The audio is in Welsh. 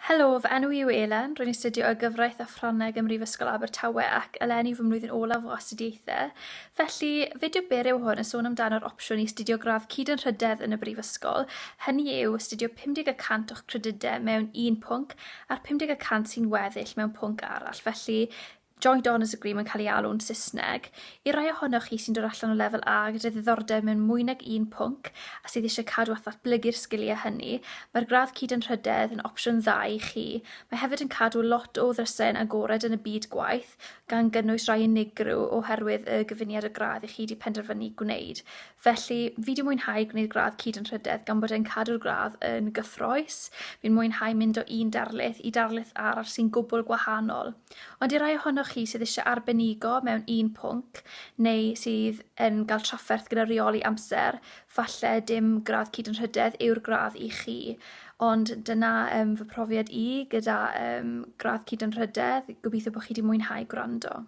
Helo, fy enw i yw Elen, rwy'n astudio y Gyfraith a Ffrangeg ym Mhrifysgol Abertawe ac eleni fy mlwyddyn olaf o astudiaethau. Felly, fideo byr yw hwn yn sôn amdano'r opsiwn i astudio gradd cyd-anrhydedd yn y brifysgol, hynny yw astudio 50 y cant o'ch credydau mewn un pwnc a'r 50 y cant sy'n weddill mewn pwnc arall. Felly, Joint Honours Degree mae'n cael ei alw'n Saesneg. I rai ohonoch chi sy'n dod allan o lefel A gyda ddiddordeb mewn mwy nag un pwnc a sydd eisiau cadw at ddatblygu'r sgiliau hynny, mae'r gradd cyd-anrhydedd yn opsiwn dda i chi. Mae hefyd yn cadw lot o ddrysau'n agored yn y byd gwaith, gan gynnwys rhai unigryw oherwydd y gyfuniad o gradd i chi 'di penderfynu gwneud. Felly, fi 'di mwynhau gwneud gradd cyd-anrhydedd gan bod e'n cadw'r gradd yn gyffrous. Fi'n mwynhau mynd o un darlith i darlith arall sy'n gwbl gwahanol. Ond i rai ohonoch chi sydd eisiau arbenigo mewn un pwnc, neu sydd yn cael trafferth gyda rheoli amser, falle dim gradd cyd-anrhydedd yw'r gradd i chi. Ond dyna um, fy profiad i gyda um, gradd cyd-anrhydedd. Gobeithio bod chi wedi mwynhau gwrando.